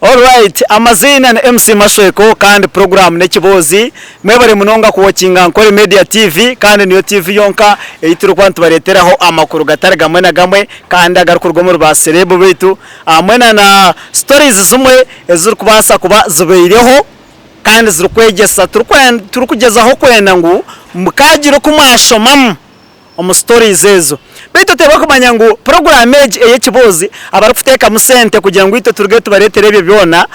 Alright, amaziina ni MC Mashweko kandi puroguraamu n'ekiboozi. Mwebare munonga kuwokinga Nkore Media TV kandi niyo TV yonka ei turikuba nitubareeteraho amakuru gatari gamwe na gamwe kandi agarikuruga omuri ba serebu baitu hamwe na na stories zimwe ezirikubaasa kuba zibaireho kandi zirikwegyesa. Turikugyezaho kwenda ngu mukaagira oku mwashomamu. omu stories ezo. Beitu oteebwa kumanya ngu puroguraamu egi ey'ekiboozi abarikuteekamu sente kugira ngu itwe turuge tubareetere ebyo byona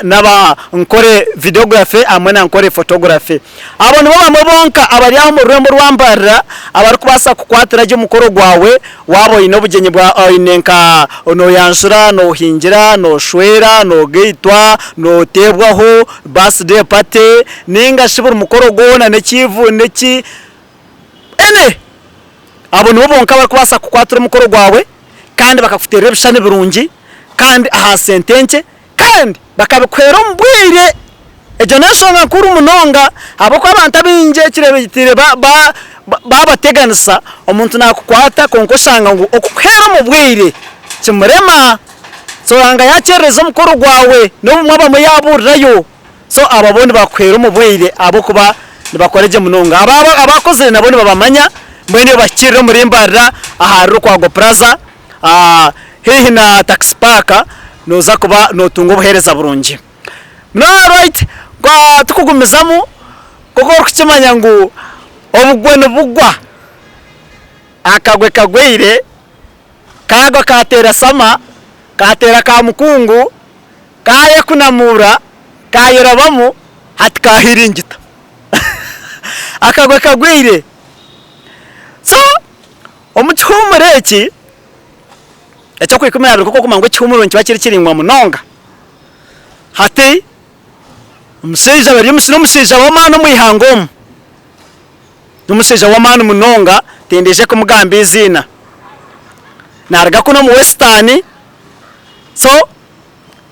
n'aba Nkore Videography hamwe na Nkore Photography. Abo nibo bamwe bonka abari aha omu rurembo orwa Mbarara abarikubaasa kukukwatira gye omukoro gwawe waaba oine obugyenyi bwa oine nka nooyanjura, noohingira, nooshwera, noogaitwa, nooteebwaho, birthday party nainga shi buri mukoro gwona n'ekiivu n'eki. Ene! Abo nibo bonka abarikubaasa kukukwatira omukoro gwawe kandi bakakuteerera ebishushani birungi kandi aha sente nkye kandi bakabikuheera omu bwire. Egyo n'enshonga nkuru munonga ahabw'okuba abantu abaingi ekireetire baabateganisa, omuntu naakukwata kwonka oshanga ngu okukuheera omu bwire kimurema. So oranga yaakyerereza omukoro gwawe n'obumwe abamwe yaaburirayo. So abo bo nibakuhwera omu bwaire ahabw'okuba nibakora gye munonga. Abo abakozire nabo nibabamanya, mbwenu iwe bahikiirire omuri Mbarara ahari Rukwago Plaza haihi na Taxi Park nooza kuba nootunga obuheereza burungi. Alright tukugumizamu nk'oku orikukimanya ngu obugwe nibugwa, akagwe kagweire, kaagwa kaateera sama, kaateera kamukungu, Kaayekunamuura, kaayerabamu, hati kaahiringita. Akagwe kagwire. So, omu kihuumuro eki, eky'okwikumi n'abiri nk'oku orikumanya ngu ekihuumuro nikiba kiri kiraingwa munonga. Hati omushaija bari n'omushaija w'amaani omu ihanga omu, n'omushaija w'amaani munonga tindaije kumugamba eiziina. Naaruga kunu omu Western, so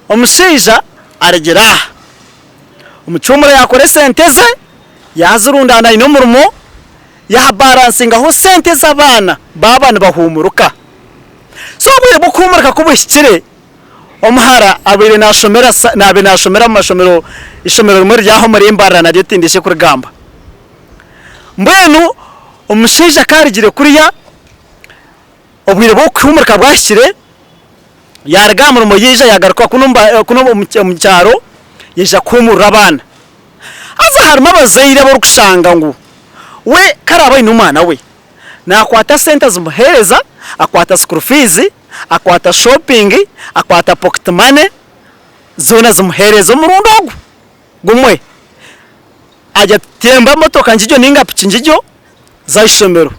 Omushaija arugira aha omu kihuumuro yaakora esente ze, yaazirundaana aine omurimo, yaabaransingaho sente ez'abaana baaba nibahuumuruka. So obwire bw'okuhuumuruka ku buhikire, omuhara abaire naashomera naabaire naashomera omu mashomero eishomero rimwe riri aha omuri Mbarara naryo tindiije kurigamba. Mbwenu omushaija ku arugire kuriya, Obwire bw'okuhuumurika bwahikire, yaaruga aha murimo yaija yaagaruka kunu omu kyaro yaija kuhuumurira abaana. Haza harimu abazaire abu orikushanga ngu we ku araabe aine omwana we, naakwata sente azimuheereza, akwata school fees, akwata shopping, akwata pocket money, zoona azimuheereza omurundi ogwo gumwe. Atemba motoka ngigyo nainga piki ngigyo, za aha ishomero.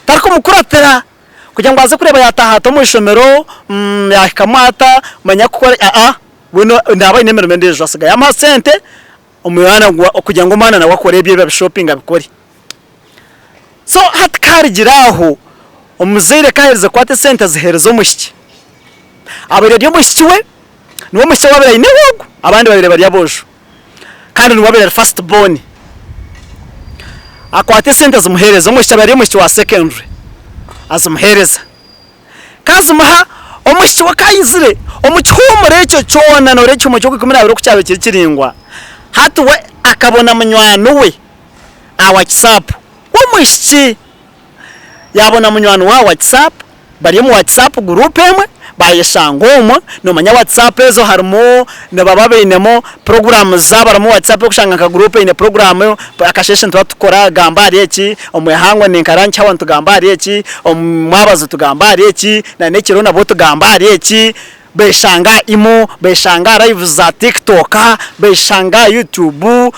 Tarikumukuratira kugira ngu aze kureeba yaataaha ata omu ishomero, yaahikamu ata, manya kukora aa we naaba aine emirimo endiijo asigayo amuha sente omwana kugira ngu omwana nawe akore ebye abishopinge abikore. So hati ku harigira aho, omuzaire ku aherize kukwata esente aziheereza omwishiki, abaire ari omwishiki we, niwe mwishiki ou abaire aineho ogwo, abandi babaire bari aboojo. Kandi niwe abaire ari first born. Akwata esente azimuheereza, omwishiki abaire ari omwishiki wa secondary, azimuheereza. Ku azimuha, omwishiki we ku aizire, omu kihuumuro ekyo kyona nooreeba ekihuumuro ky'okwikumi n'abiri oku kyabaire kiri kiraingwa, hati we akabona munywani we aha WhatsApp w'omwishiki. Yaabona munywani we aha WhatsApp, bari omu WhatsApp group emwe, baayeshanga omwo, noomanya WhatsApp ezo harimu nibaba bainemu programs zaabo harimu WhatsApp orikushanga nka group eine program akasheeshe nituba tukora gamba ahari eki, omu ihangwe ninka lunch hour nitugamba ahari eki, omu mwabazo tugamba ahari eki, na n'ekiro nabwo tugamba ahari eki, beeshanga aha imo, beeshanga aha lives za TikTok, beeshanga aha YouTube.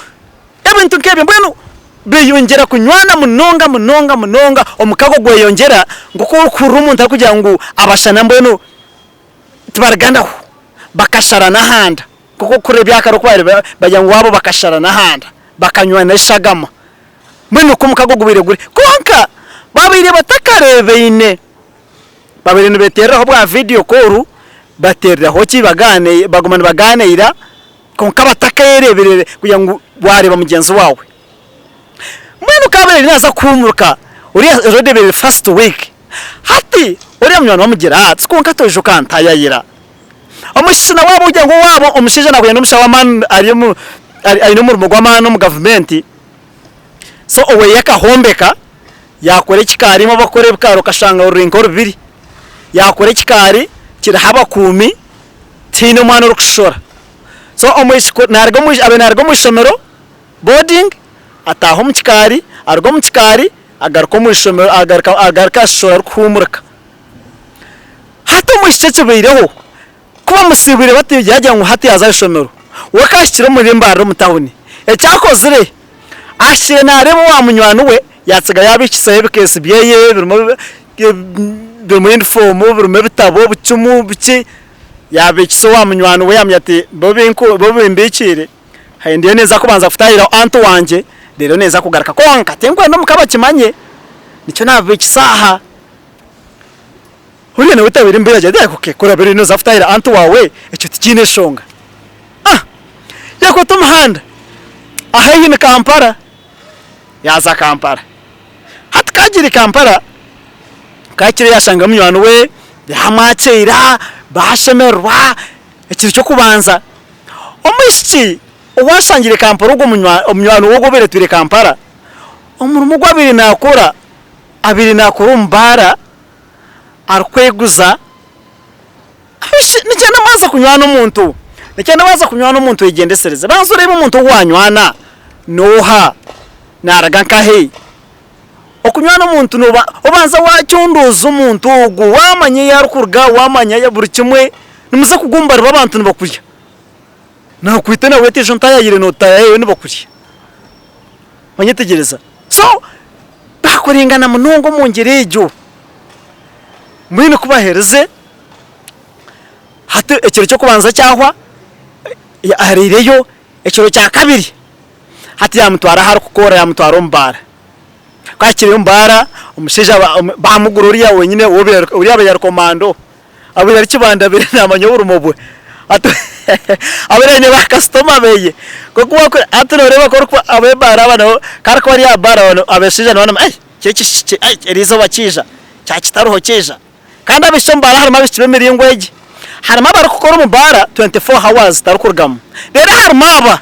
Ebintu nk'ebyo mbwenu beyongyera kunywana munonga munonga munonga, omukago gweyongyera nk'oku orikuhurira omuntu arikugira ngu abashana mbwenu tibariganaho, bakasharana ahanda nk'oku orikuhurira ebyakare oku baabaire bagira ngu abo bakasharana ahanda, bakanywana eshagama. Mbwenu nikwo omukago gubaire guri. Kwonka babaire batakareebaine, babaire nibeetereraho bwa vidiyo koru, bateereraho ki baguma nibagaaniira. Kwonka batakeereebire kugira ngu waareeba mugyenzi waawe. Mbwenu ku abaire naaza kuhuumuruka, oriya already ebaire eri first week, hati oriya munywani we amugira ati, kwonka toija okantayayira. Omwishiki nawe waaba ogira ngu owaabo omushaija naakugira n'omushaija w'amaani ari omu aine omurimo gw'amaani omu gavumenti, so oweye akahombeka yaakora ekikaari imwe abakukora ebikaari okashanga ruri nk'orubiri, yaakora ekikaari kiriho abakuumi tihaine omwana orikushora. So omwishiki ku naaruga omu abaire naaruga omu ishomero boarding ataaha omu kikaari, aruga omu kikaari agaruka omu ishomero agaruka agaruka ashora arikuhuumurika. Hati omwishiki ekibaireho, ku bamusiibwire bati yaagira ngu hati yaaza aha ishomero, we ku ahikire omuri Mbarara omu tawuni, eki akozire, ahikire naareeba owa munywani we yaatsiga yaabiikisaho ebikeesi byeye birimu birimu yunifoomu, birimu ebitabo, obucumu, biki, yaabiikisa owa munywani we yaamugira ati bo bimbiikiire, ndiyo ninza kubanza kutaahiraho anti wangye reero ninza kugaruka kwonka tinkwenda omuka bakimanye, nikyo naabibiikisa aha. Oriya nawe tabaire mbeera agira ati okay ku orabe noza kutahira aunt wawe ekyo tikiine nshonga. Ah! Yakwata omuhanda ahaihi ni Kampala yaaza Kampala. Hati ku agiire Kampala, ku ahikire yashanga munywani we yamwakiira bashemererwa ekiro ky'okubanza. Omwishiki ou ashangire Kampala ogwo munywani we ogu obaire atwire Kampala, omurimo ogu abaire nakora abaire naakora omu baara arikweguza, nikyenda waaza kunywana omuntu, nikyenda waaza kunywana omuntu oyegyendesereze, banza oreebe omuntu ou waanywana n'oha, naaruga nkahi, okunywana omuntu nooba obanza waacondooza omuntu ogwo, waamanya ei arikuruga, waamanya buri kimwe, nimuza kugwa omu bari b'abantu nibakurya, naakwita nawe ati ejo ntaayaayire nootaayayo nibakurya, wanyetegyereza? So baakorengana munonga omu ngyera egyo. Mbwenu ku baaherize, hati ekiro ky'okubanza kyahwa, araireyo, ekiro kya kabiri hati yaamutwara ahu arikukora yaamutwara omu baara. Ku ahikireyo omu baara, omushaija baamugura oriya wenyine oriya abaire ari komando. Abaire ari kibanda abaire namanya oburimo bwe hati abaire aine ba kasitoma beye kwonka waku hati noreeba ku orikuba ab'ebaara aba nabo ku arikuba ari aha baara bano abashaija nibaba nibamanya eki ekishiki erizooba kiija kyakitaruho kiija kandi abaishiki omu baara harimu abaishiki b'emiringo egi harimu abarikukora omu baara 24 hours tarikurugamu reero harimu aba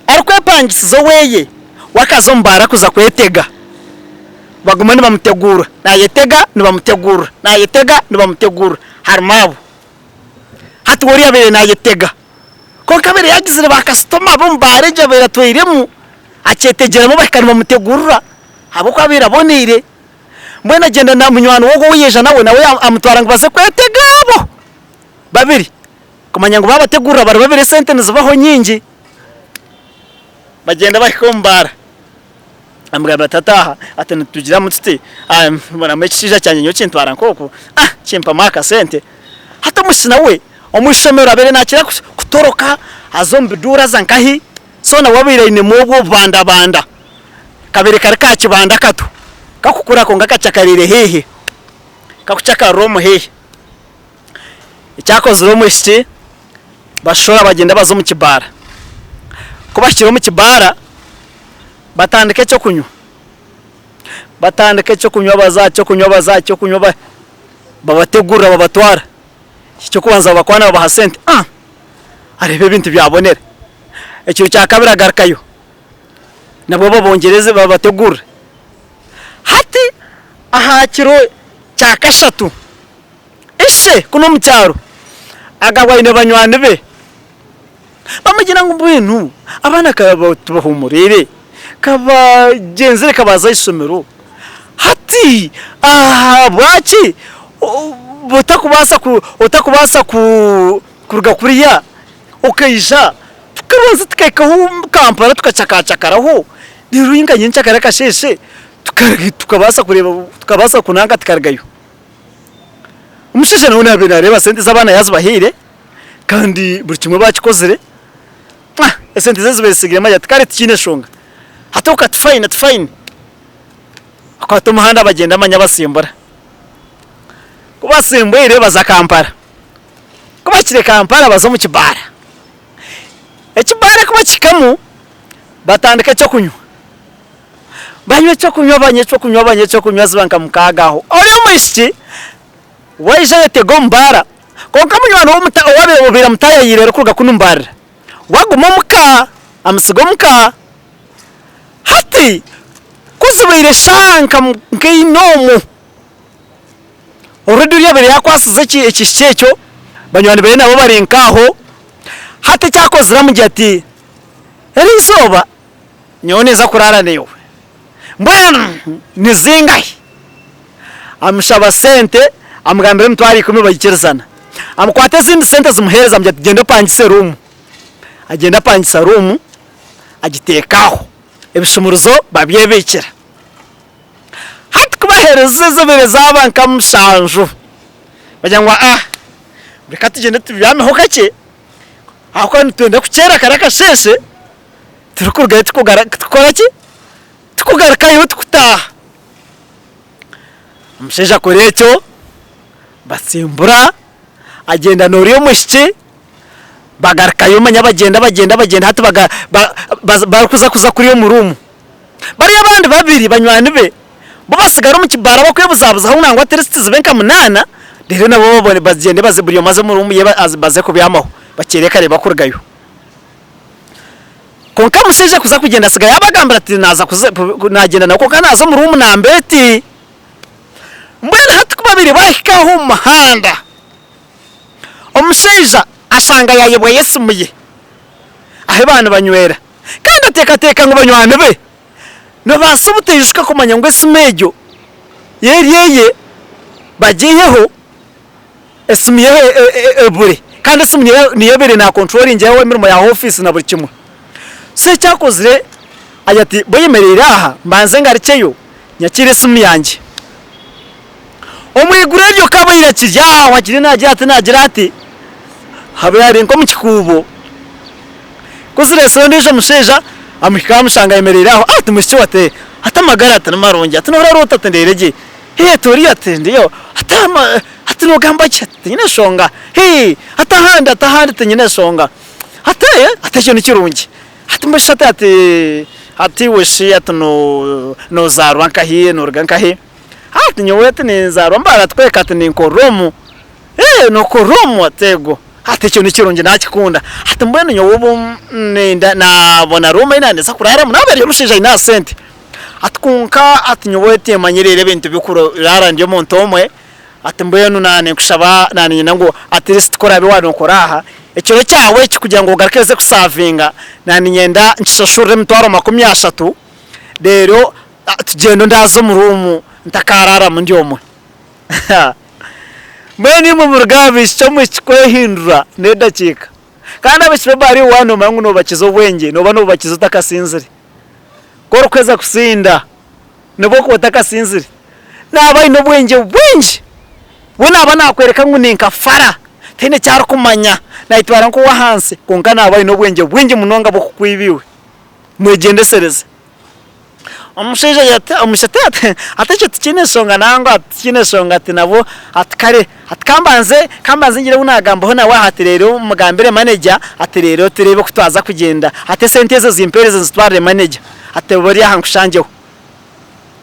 arikwepangisiza oweye we akaza omu baara kuza kwetega. Baguma nibamuteguura, naayetega nibamuteguurira, naayetega nibamuteguurira. Harimu abo. Hati we oriya abaire naayetega, kwonka abaire yaagizire baakasitoma b'omu baara egyo abaire atwairemu, akyetegyeramu bahika nibamuteguurira ahabw'okuba abaire aboneire. Mbwenu agyenda na munywani we ogwo ou yaija nawe, nawe amutwara ngu baze kwetega abo babiri, kumanya ngu baabateguurira bari babiri esente nizibaho nyingi. Bagyenda bahika omu baara. Amugambira ati tata ati nitugiramu tuti mbonamu ekishaija kyangye nyowe kintwara nk'oku kimpamu akasente. Hati omwishiki nawe omu ishomero abaire nakira kutoroka aza omu biduura aza nkahi so nawe abaire ainemu obwo obubandabanda kabaire kari ka kibanda kato kakukura kwonka kakyakariire haihi kakucyakarira omu haihi. Ekyakozire omwishiki bashora bagyenda baza omu kibaara ku bahikire omu kibaara Batandika eky'okunywa, batandika eky'okunywa baza aha ky'okunywa baza aha ky'okunywa babategurira babatwara, eky'okubanza babakwana babaha sente aah areeba ebintu byabonera, ekiro kya kabiri agarukayo nabwo babongyereze babategurire, hati aha kiro kya kashatu ishe kunu omu kyaro akaba aine banywani be. Bamugira ngu mbwenu abaana ka tubahumuriire, ka bagyenzire ka baaza aha ishomero, hati ahabwaki otakubaasa otakubaasa kuruga kuriya okaija tukabanza tukahikaho Kampala tukacakacakaraho reero nka nyencakare akasheeshe tukabaasa kureeba tukabaasa kunanka tukarugayo. Omushaija nawe naabaire naareeba sente z'abaana yaazibahaire. Kandi buri kimwe bakikozire, esente ze zibesigiremu agira ati kare tikiine nshonga, hati oka tifayine tifayine, akwata omuhanda bagyenda manya basimbura, ku basimbwire baza Kampala, ku bahikire Kampala baza omu kibaara, ekibaara ku bakihikamu batandika ekyokunywa, banywa ekyokunywa banywa ekyokunywa banywa ekyokunywa ziba nka mukaaga aho, ori omwishiki waija ayetega omu baara. Kwonka munywani we owabaire obaire amutaayayiire arikuruga kunu Mbarara, we aguma omuka, amutsiga omuka. Hati ku zibaire eshaaha nka ina omwo, already oriya abaire yaakwasize ekishiki ekyo, banywani be nabo bari nk'aho, hati eki akozire amugira ati, eri izooba nyowe ninza kuraara naiwe. Mbwenu ni zingahi? Amushaba sente, amugambira emitwaro ikumi baikirizana. Amukwata ezindi sente azimuheereza amugira ati gyenda opangise ruumu. Agyenda apangisa ruumu, agiteeka aho, ebishumuruzo babyebiikira. Hati ku baheereza ezabaire zaaba nka mushanju, bagira ngu aa reka tugyende tubyameho kakye ahabw'okuba nitwenda kukyera kare akasheeshe. Turikurugayo tukora ki? Tukugarukayo tukutaaha. Omushaija akora ekyo, batsimbura, agyenda n'oriya omwishiki, bagarukayo manya bagyenda bagyenda bagyenda hati barikuza kuza kuriya omu ruumu. Bariya abandi babiri banywani be bo batsigara omu kibaara barikwebuzabuzaho nangwa at least zibe nka munaana, reero nabo bagyende buri omwe aze omu ruumu ye baze kubyamaho bakyere kare bakurugayo. Kwonka omushaija kuza kugyenda atsiga yaabagambira ati naaza kuza naagyenda nabo kwonka naaza omu ruumu namba eti. Mbwenu hati ku babaire baahika aho omu muhanda, omushaija ashanga yaayebwayo esimu ye ahu baaba nibanywera. Kandi ateekateeka ngu banywani be nibabaasa obutaijuka kumanya ngu esimu egyo eri eye bagiiheho. Esimu ye ebure kandi esimu niyo ebaire nakontrolingira emirimo ya ofiisi na buri kimwe. So eki akozire agira ati boyemereire aha mbanze ngarukyeyo nyakiire esimu yangye. Omu iguru eryo kabaire akiri aho akiri nagira ati nagira ati habaire hari nk'omu kikuubo ku zireetsire ondiijo mushaija amuhikaho amushanga ayemereire aho ati mwishiki we ati ati amagara ati nimarungi ati noorara ota ati ndeire gye. Hee tori ati ndiyo ati ama ati nogamba ki ati tinyine nshonga hee ati ahandi ati ahandi tinyine nshonga ati ee ati ekyo nikirungi ati mbwenu shi ati ati ati iwe shi ati no nozaarwa nkahi noruga nkahi ati nyowe ati ninzaarwa Mbarara ati kureka ati ninkorera omu ee nokorera omu ati eego ati ekyo nikirungi nakikunda ati mbwenu nyowe obu ninda nabona ruumu eyi naaza kuraaramu naaba ari omushaija aine aha sente. Ati kwonka ati nyowe timmanyiriire ebintu by'okuraara ndi omuntu omwe, ati mbwenu naninkushaba naniinyenda ngu at least ku oraabe waaba nookora aha, ekiro kyawe eki kugira ngu ogaruke oze kusaavinga naniinyenda nkishashurire emitwaro 30 reero tugyende ondaaze omu ruumu ntakaaraaramu ndi omwe. Mbwenu imwe muruge aha baishiki omwishiki kwehindura n'edakiika. Kandi abaishiki b'ebaara iwe waaba noomanya ngu noobakiza obwengye, nooba noobakiza otakasinzire. Ku orikuheza kusinda, nobu okuba otakasinzire, naaba aine obwengye bwingi. We naaba naakworeka ngu ni nka fara, tihaine eki arikumanya, naayetwara nk'ow'ahansi kwonka naaba aine obwengye bwingi munonga bw'okukwiba iwe. Mwegyendesereze. Omushaija agira ati, omushatu ati, ati ekyo tikiine nshonga nangwa, ati tikiine nshonga ati nabwo ati kare ati kambanze kambanze ngire ou naagambaho nawe aha ati reero mugambire manager ati reero tureebe oku twaza kugyenda ati esente ezo zimpeereze nzitwarire manager ati obe ori aha nkushangyeho.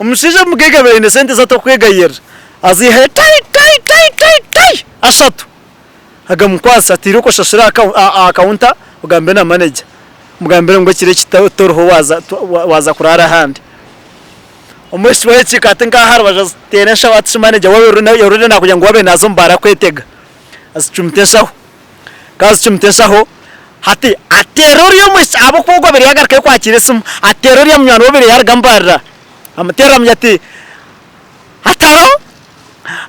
Omushaija omugaiga abaire aine esente ezi atarikwegayirira aziihayo tai tai tai tai tai ashatu agamukwatsa ati irooko oshashure aha counter ogambe na manager. Mugambire ngu ekiro eki toriho waaza kuraara ahandi. Omwishiki w'ekiika ati nk'aha aha rubaju aziteera enshaho ati shi manager already naakugira ngu waabaire naaza omu baara kwetega. Azicumita enshaho. Ku azicumita enshaho, hati ateera oriya omwishiki ahabw'okuba ogwo abaire yaagarukayo kwakiira esimu, ateera oriya munywani we obaire yaaruga Mbarara, amuteerera amugira ati, Hataro,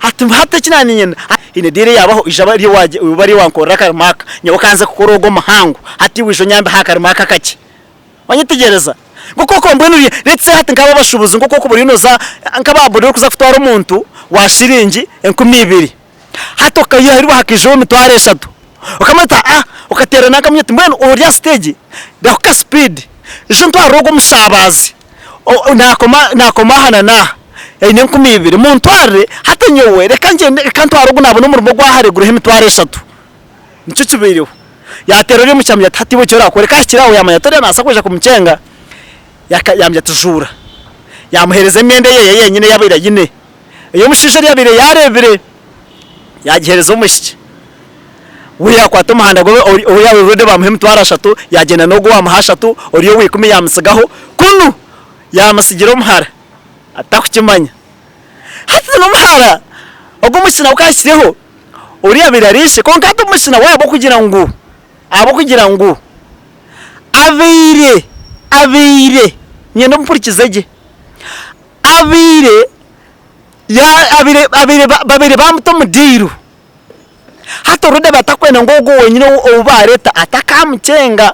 ati hati eki naaniinyenda, haine deal eyaabaho ija obe ariyo wankorera akarimo aka, nyowe ka nze kukora ogu omuhango, hati iwe ija onyambe aha karimo aka akakye. Wanyetegyereza? Nk'oku okuba mbwenu ori, let's say hati nk'abo abashuubuzi nk'oku okuba oriyo nooza nk'aba boda orikuza kutwara omuntu wa shiringi 2000, hati okaihaho hakaijaho 3000, okamanya oti aa, okateera nanka oti mbwenu ori aha siteegi, rahuka sipiidi, ija ontwarire ogu omushaabaazi. Naakoma naakoma aha na n'aha, aine 2000, muntwarire, hati nyowe reka ngyende reka ntware ogu naabona omurimo ogw'ahare guriho 30,000. Nikyo kibaireho. Yaateera ori omu kyamya ati hati iwe eki oraakore, reka ahikire aho yaamanya ati oriya naabaasa kwija kumukyenga, yaamugira ati juura. Yaamuheereza emyenda eye yenyine ei abaire aine, ey'omushaija ori yaabaire yaareebire, yaagiheereza omwishiki. We yaakwata omuhanda gwe, ou yaabaire already baamuha emitwaro ashatu, yaagyenda n'ogu owaamuha ashatu, ori owa ikumi yaamutsigaho, kunu yaamutsigira omuhara atarikukimanya. Hati n'omuhara ogwo omwishiki nawe ku ahikireho, oriya abaire ari ishe, kwonka hati omwishiki nawe ahabw'okugira ngu, ahabw'okugira ngu abaire, abaire, niinyenda ompurikize gye, abaire ya abaire abaire babaire baamuta omu diiru. Hati already batakwenda ngu ogwo wenyine ou bareeta atakaamukyenga.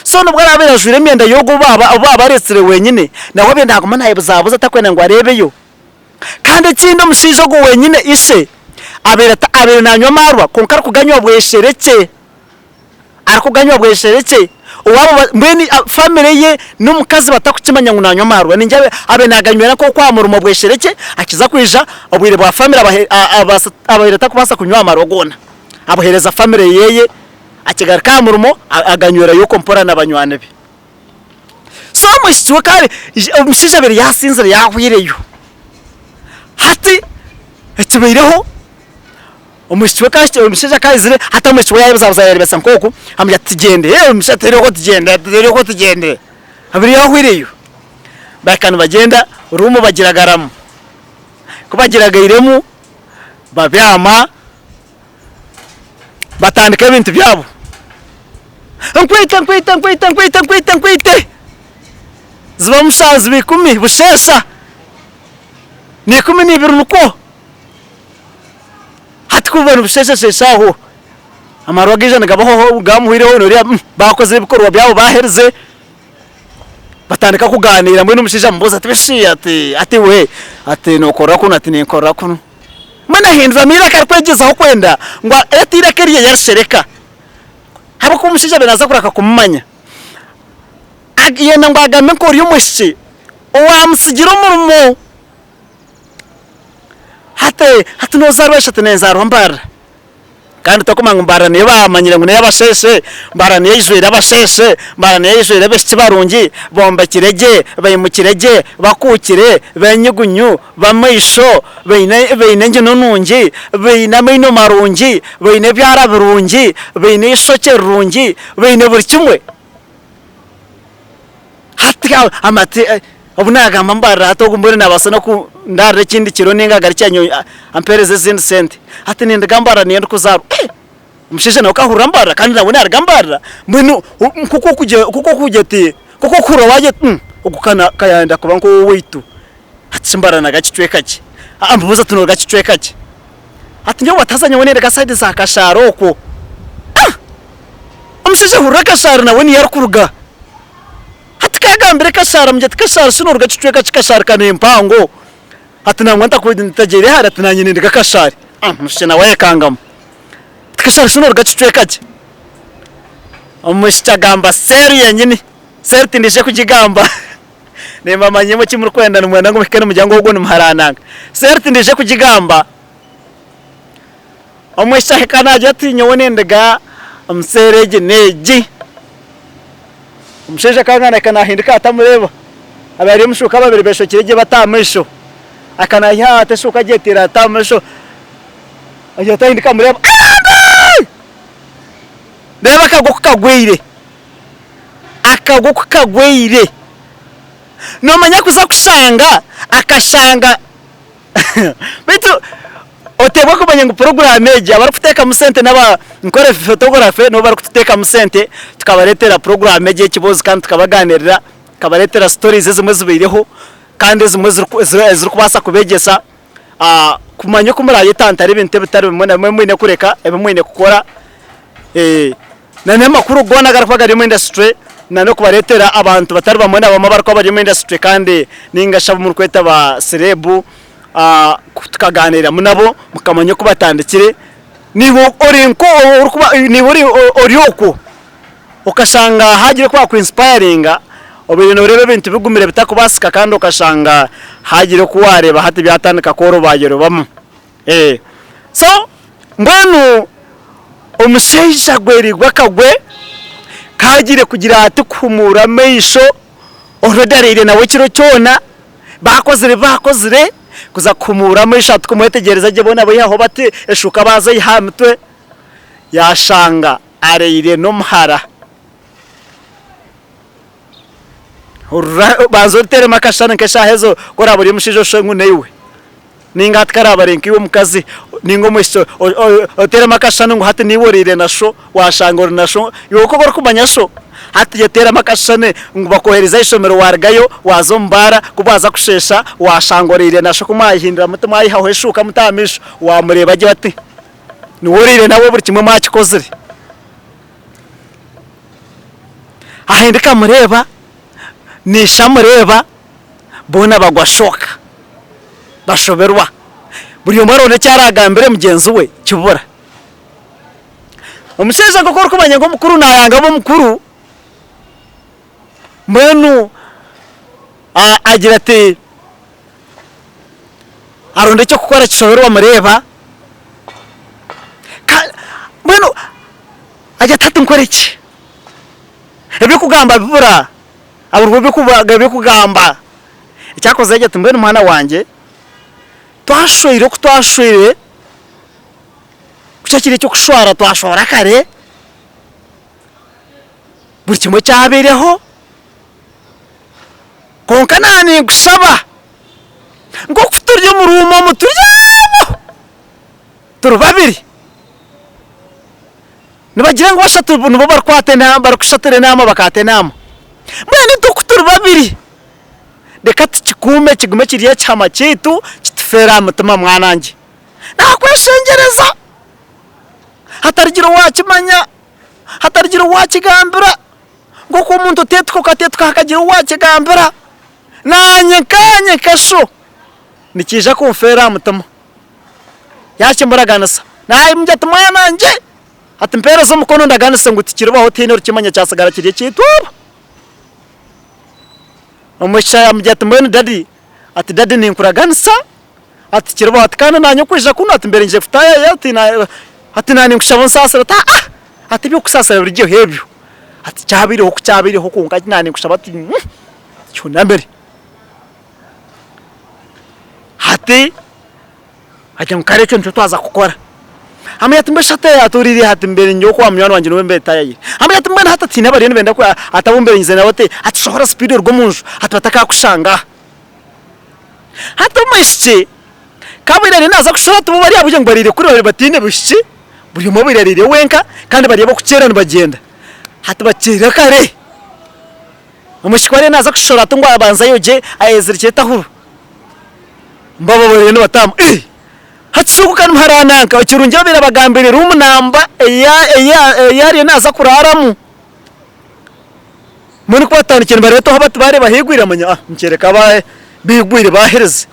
So n'obu araabe ajwaire emyenda y'ogwo ou baabareetsire wenyine, nawe abaire naaguma naayebuzabuza atakwenda ngu areebeyo. Kandi ekindi omushaija ogwo wenyine ishe abaire abaire naanywa amaarwa kwonka arikuganywa bwesherekye. Arikuganywa bwesherekye owaabo mbwenu family ye n'omukazi batakukimanya ngu nanywa amaarwa ningira abe naganywera nk'oku aha murimo bwesherekye akiza kwija obwire bwa family abaire atakubaasa kunywa amaarwa goona abuhereza family yeye akigaruka aha murimo aganywerayo okwo mpora na banywani be. So omwishiki we kare omushaija abaire yasinzire yahwireyo hati ekibaireho Omwishiki we ka omushaija ka aizire hati omwishiki we yaayebuzabuza yaarebesa nk'oku, amugira ati tugyende, ee omushaija ati reeba tugyende, reeba tugyende, abiri yahwireyo. Bahika nibagyenda, ruumu bagiragaramu, ku bagiragairemu babyama, batandika ebintu byabo, nkwite, nkwite, nkwite, nkwite, nkwite, nkwite, ziba mushanju ziba ikumi busheesha, n'ikumi n'ibiri nikwo. Hati ku buba nibusheeshasheesha aho, amarwa gaija nigabaho gamuhwireho noreeba bakozire ebikorwa byabo baherize, batandika kuganiira mbwenu omushaija amubuuza ati bishi ati ati iwe ati nokorera kunu ati ninkorera kunu. Mbwenu ahinduramu eiraka arikwegyezaho kwenda ngu ati eiraka erye yarishereka ahabw'okuba omushaija abaire naaza kureka kumumanya. Yenda ngu agambe nk'ori omwishiki owaamutsigira omurimo. Hati hati nozaarwa eshatu nenzaarwa Mbarara kandi tokumanya ngu Mbarara niyo bamanyire ngu neyabasheeshe, Mbarara niyo eijwire abasheeshe, Mbarara niyo eijwire abaishiki barungi, bombekire gye, baimukire gye, bakuukire, benyugunyu, b'amaisho, baine baine engino nungi, baine amaino marungi, baine ebyara birungi, baine eishokye rirungi, baine buri kimwe. Hati amate obu naagamba mbarira hati ogu mbwenu naabaasa n'okundaarira ekindi kiro nainga agarukye anyowe ampeereze ezindi sente. Hati ninduga mbarira niyo ndikuzaarwa. Eh! Omushaija nawe akahurira mbarira kandi nawe naaruga mbarira mbwenu nk'oku orikugira nk'oku orikugira oti nk'oku orikuhurira waagira oti ogu ka yaayenda kuba nk'ow'owaitu. Hati shi mbarira naaruga kicweka ki? Amubuuza ati nooruga kicweka ki? Ati nyowe ati haza nyowe ninduga sayidi za Kashaara okwo. Ah! Omushaija ahurira Kashaara nawe niyo arikuruga. Hati kagambire Kashaara amugira ati Kashaara shi noruga kicweka ki Kashaara ka nempango ati nangwa ntagyeire hare ati nanye ninduga Kashaari. Omushaija nawe ayekangamu ati Kashaara shi noruga kicweka ki? Omwishiki agamba seeri yenyini, seeri tindije kugigamba nimbamanya imwe eki murikwenda nimwenda ngu muhike nimugira ngu ogwo nimuharananga. Seeri tindije kugigamba. Omwishiki ahika naagira ati nyowe nindiga omu seeri egi n'egi. Omushaija akanga nahika nahinduka atamureeba. Abaire ari omu shuuka babiri beshwekire gye bati aha maisho. Ahika naiha ati eshuuka agyetiire ati aha maisho. Agira ati ahinduka amureeba, Ayambe! Reeba akagwe oku kagweire. Akagwe oku kagweire. Noomanya kuza kushanga, akashanga Beitu oteebwa kumanya ngu puroguraamu egi abarikuteekamu sente n'aba nkore photography nibo barikututeekamu sente tukabareetera puroguraamu egi ey'ekiboozi kandi tukabaganirira, tukabareetera stories ezimwe ezibaireho kandi ezimwe ezirikubaasa kubeegyesa kumanya oku murayetantara ebintu ebitari bimwe na bimwe ebi mwine kureka, ebi mwine kukora. Na n'amakuru goona agarikuba gari omu industry na n'okubareetera abantu batari bamwe na bamwe abarikuba bari omu industry kandi ninga shi abu murikweta ba celeb tukaganiiramu nabo mukamanya oku batandikire. Naiwe ori nk'orikuba naiwe ori ori okwo okashanga haagira oku baaku inspiringa obaire nooreeba ebintu bigumire bitakubaasika kandi okashanga haagira oku waareeba hati byatandika kworobayorobamu. So mbwenu omushaija agwereirwe akagwe kaagiire kugira ati kuhumuura amaisho already araire nawe ekiro kyona, baakozire ebi baakozire kuza kuhumuura amaisho ati kumwetegyereza gye boona baihaho bati eshuuka baazaiha aha mitwe. yaashanga araire n'omuhara. Hurira banza oteeremu akashushani nk'eshaaha ezo ku oraabe ori omushaija oshushe ngu naiwe. Nainga hati karaaba ari nkaiwe omukazi nainga omwishiki oteeremu akashushani ngu hati niiwe oraire na sho, waashanga ori na sho, iwe oku orikumanya sho, hati yeteeremu akashushani ngu bakwohereza aha ishomero waarugayo waaza omu baara, ku bwaza kusheesha waashanga oraire na sho ku mwahindura muti mwayihaho eshuuka muti aha maisho, waamureeba gye oti niwe oraire nawe buri kimwe mwakikozire. Ahinduka amureeba, na ishe amureeba, boona bagwa shock, bashoberwa. Buri omwe aronda eki aragambire mugyenzi we kibura. Omushaija nk'oku orikumanya ngu omukuru nayanga abe omukuru, mbwenu agira ati aronda eky'okukora kishoberwa amureeba, mbwenu agira ati hati nkore ki? Eby'okugamba bibura. Aburwa eby'okugamba. Eki akozire agira ati, Mbwenu mwana wangye, twashweire oku twashweire, ku kyakiri eky'okushwara twashwara kare, buri kimwe kyabaireho, kwonka naaba ninkushaba nk'oku turi omu ruumu omu turi abo, turi babiri. Nibagira ngu bashatu nibo barikwata enaama, barikushatira enaama bakaata enaama. Mbwenu itwe ku turi babiri, reka tukikuume kigume kiri ekihama kyaitu kitufeere aha mutima mwanangye. Naakweshengyereza hatarigira owaakimanya, hatarigira owaakigambira, nk'oku omuntu oteetuka okateetuka hakagira owaakigambira, naanye nkaanye nka sho, nikiija kunfeera aha mutima. Yaakimuraganisa. Naamugira ati, Mwana wangye, hati mpeereza omukono ndaganise ngu tikiribaho tihaine orikimanya kyatsigara kiri ekyaitu obu. Omwishiki yaamugira ati, Mbwenu dadi, ati dadi ninkuraganisa, ati tikiribaho, ati kandi naanye okwija kunu ati mbaire nyija kutaayaaya ati na ati naanye ninkushaba onsaasire ati aa ati eby'okusaasira birugyeho ebyo, ati kyabaireho ku kyabaireho kwonka naanye ninkushaba ati kyunamire. Hati agira ngu kare ekyo nikyo twaza kukora. Amanya ati mbwenu shi hati aturiire ati mbaire nyowe kwa munywani wangye niwe mbaire ntayayire. Amanya ati mbwenu hati tihaine abariyo nibenda ku ati abu mbaire ngyizire nabo ati ati shohora sipiidi oruge omu nju ati batakakushanga aha. Hati omwishiki ku abaire ariyo naaza kushohora ati bo bari aha bwire ngu bariire kuri bataine bwishiki, buri omwe abaire ariire wenka kandi bari ab'okukyera nibagyenda. Hati bakyeire kare. Omwishiki ku ariyo naaza kushohora ati ngu abanze ayogye ayezirikye etahuru. Mbabo bariyo nibataahamu ii hati shi ogu ka nimuhara nanka ekirungi abaire abagambire room number ei ei ariyo naaza kuraaramu. Mbwenu ku batandikire nibareetwaho bati baareeba haigwire bamanya ah nikyoreka ba baigwire baaherize.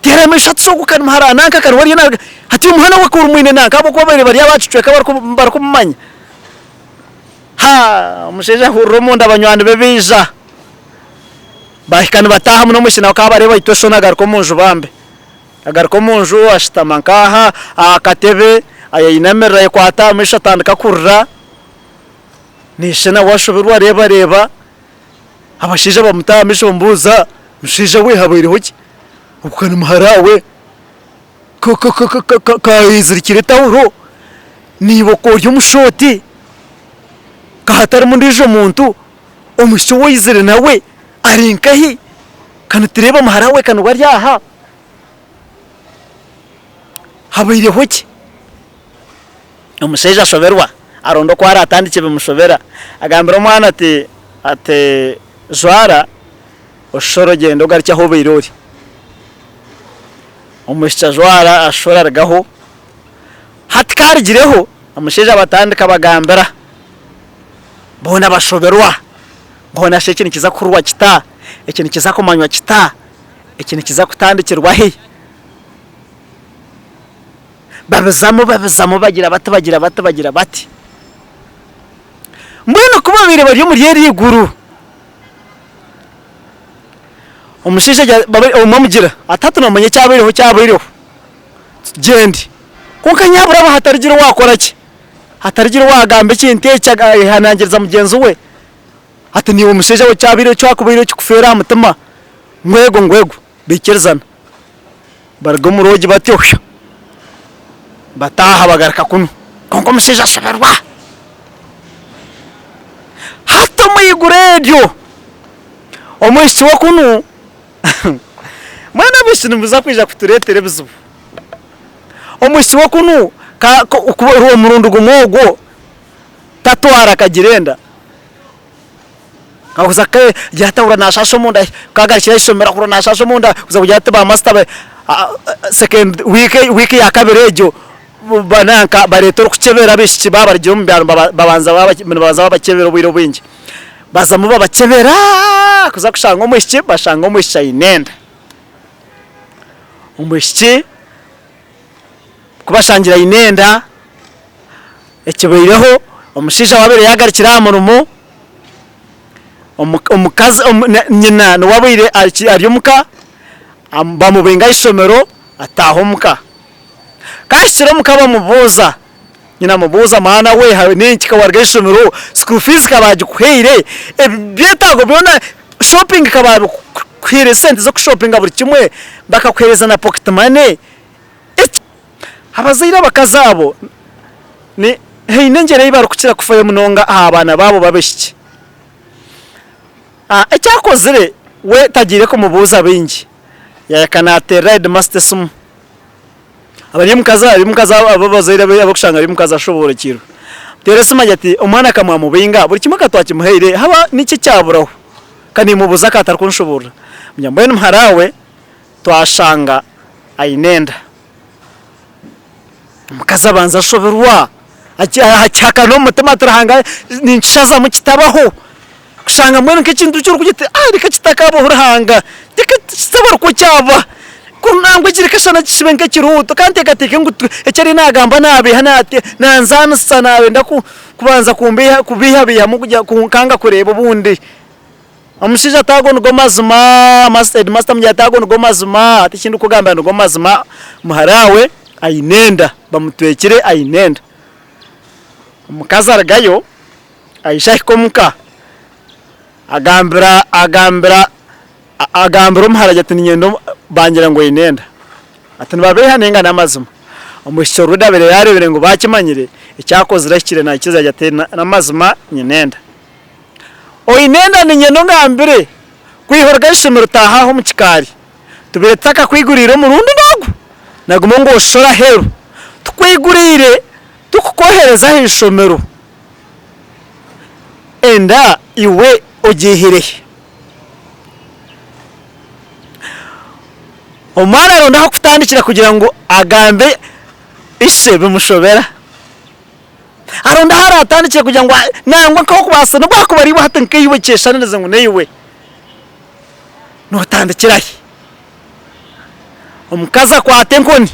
Teera amaisho hati shi ogu ka nimuhara nanka ka niwe ariyo naaruga hati omuhara we ku orimwine nanka ahabw'okuba babaire bari aba kicweka barikumumanya. Haa omushaija ahurira omunda banywani be baija. Bahika nibataahamu n'omwishiki nawe kabareeba aitwa eshoni agaruka omu nju bambe. Agaruka omu nju ashutama nk'aha aha katebe ayeinamirira ayekwata aha maisho atandika kurira. N'ishe nawe ashoberwa areebareeba. Abashaija bamutaha aha maisho bamubuuza, mushaija we habaireho ki? Ogu ka ni muhara we kayezirikire etawuro naiwe ori omu shooti ka hatarimu ondiijo muntu. Omwishiki ou oizire nawe ari nkahi? Ka nitureeba muhara we ka niwe ari aha. Habaireho ki? Omushaija ashoberwa, aronda oku araatandikye bimushobera. Agambira omwana ati, ati jwara oshore ogyende ogarukye ahu obaire ori. Omwishiki ajwara ashora arugaho. Hati ku arugireho, omushaija abatandika abagambira. Boona bashoberwa. Hoona shi eki nikiza kuhurwa kita? Eki nikiza kumanywa kita? Eki nikiza kutandikirwa hi? Babizamu babizamu bagira bati bagira bati bagira bati. Mbwenu ku babaire bari omuri eri iguru, omushaija agira omwe amugira ati hati noomanya ekyabaireho kyabaireho, tugyende. Kwonka nyabura aba hatarigira owaakora ki? Hatarigira owaagamba ekintu eki ayehanangiriza mugyenzi we ati naiwe mushaija we kyabaire kyakubaireho kikufeera aha mutima ngu ego ngu ego baikirizana. Baruga omu roogi batyo hwii bataaha bagaruka kunu. Kwonka omushaija ashoberwa. Hati omu iguru eryo, omwishiki we kunu, mbwenu abaishiki nimuza kwija kutureetera ebizibu. Omwishiki we kunu ka omurundi gumwe ogwo tatwara akagira enda. Akakuza ke yatahura nashasha omunda kagarukire ah'eishomero ahurira nashasha omunda kuza kugira ati ba master second week week yakabiri egyo nanka bareeta orikukyebera abaishiki baaba barugire omu byaro babanza nibabanza babakyebera obwire obwingi. Bazamu babakyebera kuza kushanga omwishiki bashanga omwishiki aine enda. Omwishiki ku bashangire aine enda, ekibaireho omushaija owaabaire yaagarukire aha murimo, omukazi nyina niwe abaire ari omuka, bamubinga aha ishomero ataaha omuka. Ku ahikire omuka bamubuuza, nyina amubuuza mwana we n'enki ka waaruga aha ishomero, school fees ka baagikuhaire, ebyetaago byona, shopping ka baabikuhaire esente z'okushopinga buri kimwe, bakakuheereza na pocket money. Abazaire abakazi abo ni haine engyeri ei barikukira kufayo munonga aha baana baabo b'abaishiki. Eki akozire we tagiire kumubuuza bingi, yaahika naateerera heedimasita esimu. Abari omukazi ari omukazi abo abazaire abu orikushanga ari omukazi ashoboorokiirwe. Amuteerera esimu agira ati omwana ka mwamubinga buri kimwe ka twakimuhaire haba niki ekyaburaho? Ka niimubuuza ka atarikunshoboorora. Mbwenu muhara we twashanga aine enda. Omukazi abanza ashoberwa, akihakana omu mutima ati Ruhanga ninkishazamu kitabaho. Kushanga mbwenu nk'ekintu eki orikugira oti ah reka kitakabaho Ruhanga, reka kitaba nikwo kyaba. Kuri nangwa eki reka shana kibe nk'ekirooto ka nteekateeke ngu eki ariyo naagamba naabiiha nanzaanisa naayenda kubanza kubiihabiihamu kunkanga kureeba obundi. Omushaija ati ago nigo mazima, headmaster amugira ati ago nigo mazima, ati eki ndikukugambira nigo mazima, muhara we aine enda, bamutwekire aine enda. Omukazi arugayo aija ahika omuka agambira agambira agambira omuhara agira ati niinyenda bangira ngu oine enda. Ati nibabeiha nainga n'amazima? Omwishiki already abaire yaareebire ngu baakimanyire, eki akozire ahikire naikiriza agira ati n'amazima nyine enda. Oine enda niinyenda ongambire kwiha oruga aha ishomero otaahe aha omu kikaari. Tubaire tutakakwiguriire omurundi n'ogu na gumwe ngu oshore aheeru. Tukwiguriire tukukwohereza aha ishomero. Enda iwe ogiihire hi? Omwana aronda ah'okutandikira kugira ngu agambe ishe bimushobera. Aronda ahu araatandikire kugira ngu nangwa nk'okubaasa n'obu akuba ari iwe hati nkaiwe kyeshanirize ngu naiwe nootandikira hi? Omukazi akwata enkoni,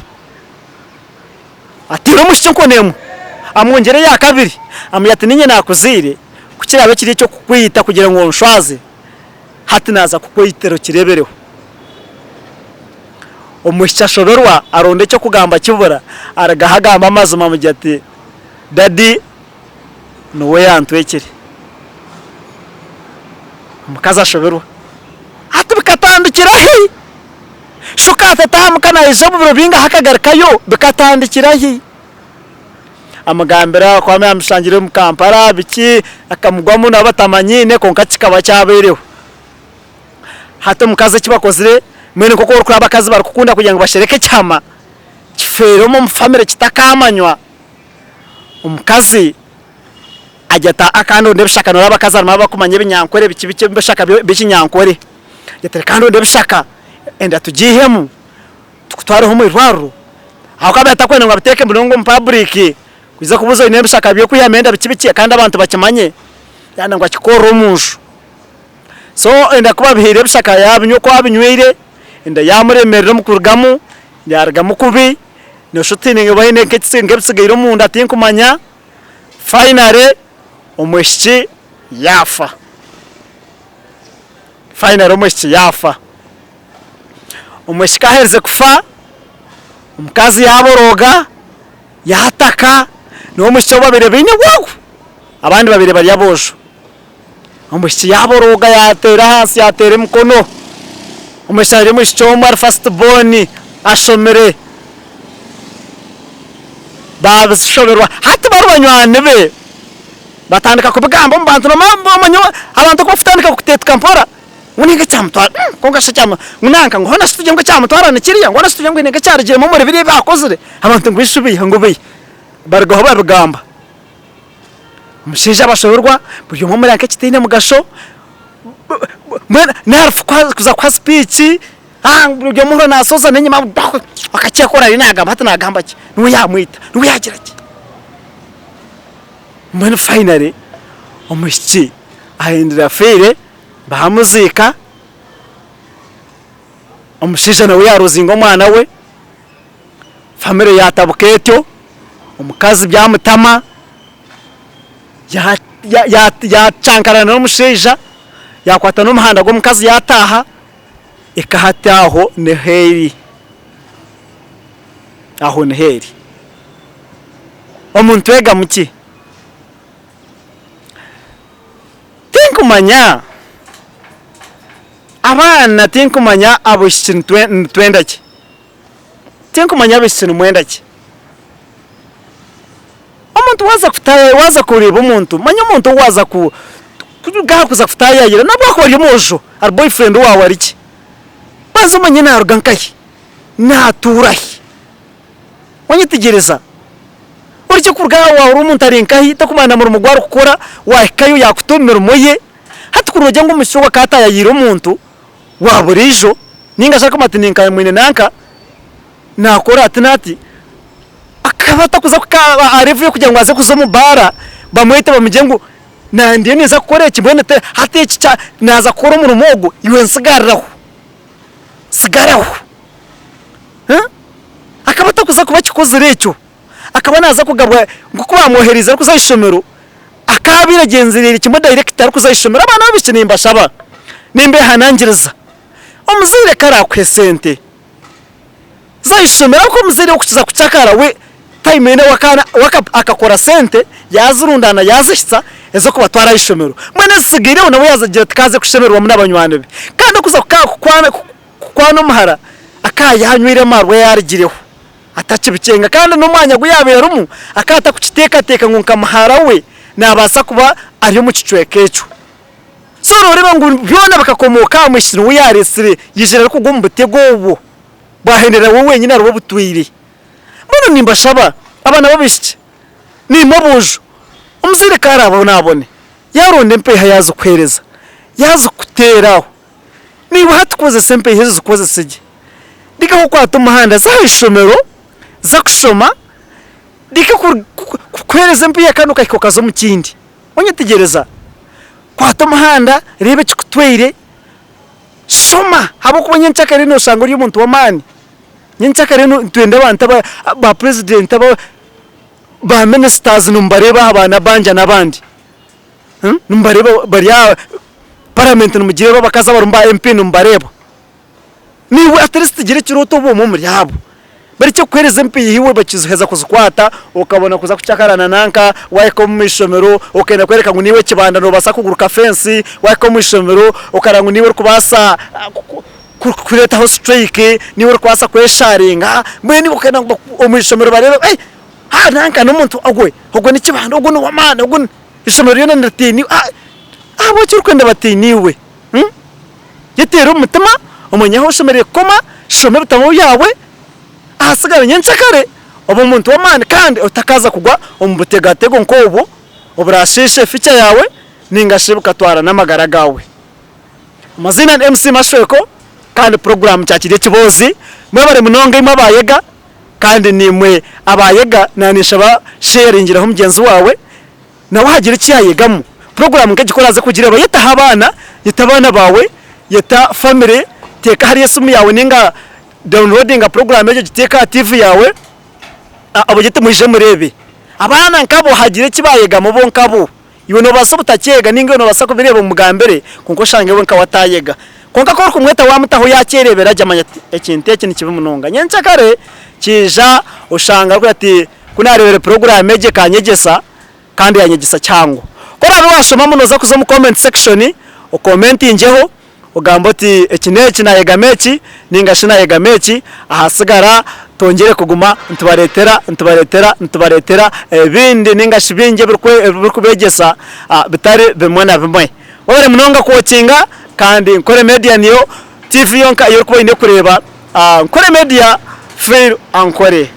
ateera omwishiki enkoni emwe, amwongyera eya kabiri, amugira ati niinye naakuzaire, ku kiraabe kiri eky'okukwita kugira ngu onshwaze, hati naaza kukwitira okireebereho. Omwishiki ashoberwa aronda eky'okugamba kibura, arugaho agamba amazima amugira ati, Dadi niwe yantwekire. Omukazi ashoberwa ati bikatandikira hi? Shuka ati ataaha muka naija omu biro bingahi akagarukayo bikatandikira hi? Amugambira oku yamushangire omu Kampala biki akamugwamu nabo batamanyiine kwonka kikaba kyabaireho. Hati omukazi eki bakozire mbwenu nk'oku orikureeba abakazi barikukunda kugira ngu bashereke ekihama kifeere omu famire kitakamanywa, omukazi agira ati aa ka ndonde ebishaka noreeba abakazi harimu abakumanya ebinyankore biki biki ebishaka by'ekinyankore, agira ati reka ndonde ebishaka enda tugiihemu tukutwareho omu irwariro ahabw'okuba abaire atakwenda ngu abiteeke munonga omu public kwija kubuuza oine ebishaka by'okwihamu enda biki biki kandi abantu bakimanye yayenda ngu akikorere omunju. So enda ku babihaire ebishaka yaabinywa oku abinywire, enda yaamuremerera omu kurugamu, yaarugamu kubi, nooshusha oti haine oba haine nk'ebitsigaire omunda tinkumanya, finally omwishiki yaafa, finally omwishiki yaafa. Omwishiki ku aherize kufa, omukazi yaaborooga, yaataka, niwe omwishiki ou babaire baine ogwo, abandi babaire bari aboojo. Omwishiki yaaborooga yaateera ahansi yaateera emikono. Omwishiki ari omwishiki omwe ari first born ashomire. Baabishoberwa. Hati bari banywani be batandika kubigamba omu bantu nomanya abantu oku barikutandika kutetuka mpora ngu ninga ekyamutwara kwonka shi ngu nanka ngu hoona shi tugire ngu ekyamutwara ni kiriya ngu hoona shi tugire ngu haine nk'ekyarugiremu omuri biriya ebi akozire abantu ngu ishu beiha ngu beiha barugaho babigamba. Omushaija abashoberwa buri omwe amureba nk'ekitaine mugasho mbwenu narufu kuza kuha sipiiki buri omwe ohurira nasoza n'enyima akakyekora ariyo nagamba hati nagamba ki niwe yamwita niwe yagira ki mbwenu finally omwishiki ahindura afiire bamuziika omushaija nawe yaruzinga omwana we. Famire yaatabuka etyo, omukazi byamutama, yaacankarana n'omushaija, yaakwata n'omuhanda gw'omukazi yaataaha, eka hati aho niho eri, aho niho eri. Omuntu egamu ki? Tinkumanya, abaana tinkumanya abaishiki nitwenda ki? Tinkumanya abaishiki nimwenda ki? Omuntu waaza kutaayaaya waaza kureeba omuntu, manya omuntu ou waaza ku kuruga aha kuza kutaayaayira nobu akuba ari omwojo ari boyfriend waawe ari ki, banza omanye naaruga nkahi, naatuura hi? Wanyetegyereza? Orekye kuruga aha waahurira omuntu ari nkahi tokumanya na murimo ogu arikukora, waahikayo yaakuta omu mirimo ye, hati kuri noogira ngu omwishiki ogwo akaba ataayayiire omuntu, wa buriijo ninga shi arikumanya ati ninka mwine nanka nakora ati n'ati, akaba atakuza kuhika aha level y'okugira ngu aze kuza omu baara bamwete bamugire ngu nanye ndiyo ninza kukora eki mbwenu hati eki naaza kukora omurimo ogu iwe nsigariraho, nsigaraho. Akaba atakuza kuba akikozire ekyo, akaba naaza kugabwa nk'oku baamwohereize arikuza aha ishomero, akaabaire agyenziriire kimwe dayirekiti arikuza aha ishomero. Abaana b'abaishiki nimbashaba, nimbehanangiriza, omuzaire ku araakuha esente za aha ishomero ahabw'okuba omuzaire okukiza kucakara we tayimu eine we akakora sente yaazirundaana yaazihitsya ez'okubatwara aha ishomero, mbwenu ezitsigaireho nawe yaaza agira ati kaaze kushemererwamu na banywani be. Kandi okuza kukwana omuhara akaba yaanywire amaarwa yaarugireho. Atakibikyenga kandi n'omwanya gu yaabaire arimu akaba atarikukiteekateeka ngu nka muhara we naabaasa kuba ari omu kicweka ekyo. So nooreeba ngu byona bikakomooka aha mwishiki niwe yaareetsire yaijire arikugwa omu butego obwo bwahendera we wenyini ariwe obutwire. Mbwenu nimbashaba abaana b'abaishiki naimwe aboojo, omuzaire ku araabonabone yaaronda empeeha yaazikuheereza, yaazikuteera aho, Naiwe hati kozesa empeeha ezo zikozese gye. Reka kukwata omuhanda za aha ishomero, za kushoma, reka kukuheereza empiiha kandi okahika okaza omu kindi. Onyetegyereza? Kwata omuhanda, reeba ekikutwaire, shoma ahabw'okuba nyenkyakare noshanga ori omuntu w'amaani. Nyenkyakare nitwenda abantu ba purezidenti, ba minisitazi nimubareeba aha ba Nabbanja n'abandi. Nimubareeba bari aha paramenti nimugireeba abakazi abarimu ba MP nimubareeba. Naiwe at least gira ekirooto obe omwe omuri abo. Barekye kukuheereza empiiha iwe bakiheza kuzikwata okabona kuza kucakarana nanka waahika omu ishomero okenda kworeka ngu naiwe ekibanda noobaasa kuguruka fensi, waahika omu ishomero okareba ngu naiwe orikubaasa kureetaho siturayike, naiwe orikubaasa kwesharinga, mbwenu iwe okenda ngu omu ishomero bareebe haa nanka n'omuntu ogwe, ogwe n'ekibanda, ogwe n'ow'amaani, ogwe. Eishomero ryona niritiina iwe. Ahabw'enki orikwenda batiine iwe? Yeteere omu mutima omanye ahu oshemereire kukoma, shoma ebitabo byawe, ahasigara nyenkyakare obe omuntu w'amaani kandi otakaaza kugwa omu butegatego nk'obwo oburaashiishe future yaawe nainga shi bukatwara n'amagara gaawe. Amaziina ni MC Mashweko kandi puroguraamu kyakiri ekiboozi. Mwebare munonga imwe abaayega kandi naimwe abaayega naninshaba sheyaringiraho mugyenzi waawe nawe hagire eki yaayegamu. Puroguraamu nk'egi ku oraaze kugireeba yetaho abaana, yeta abaana baawe, yeta famire, teeka hariya esimu yaawe nainga dawuniroodinga puroguraamu egyo ogiteeke aha tiivi yaawe obagire oti mwije mureebe. Abaana nkabo hagire eki baayegamu bo nkabo. Iwe noobaasa obutakyega nainga iwe noobaasa kubireeba omugambire kwonka oshange we nka we ataayega. Kwonka ku orikumweta waamutaho yaakyereebera gye amanya ati ekintu eki ni kibi munonga. Nyenkyakare kiija oshanga arikugira ati ku naareebire puroguraamu egi ekanyegyesa kandi yaanyegyesa kihango. Ku oraabe waashomamu nooza kuza omu comment section okomentingyeho ogambe oti eki n'eki naayegamu eki nainga shi naayegamu eki ahasigara. Twongyere kuguma nitubareetera, nitubareetera, nitubareetera ebindi nainga shi bingi ebirikubeegyesa bitari bimwe na bimwe. Webare munonga kuwokinga kandi Nkore Media niyo TV yonka ei orikuba oine kureeba. Nkore Media, feel Ankore.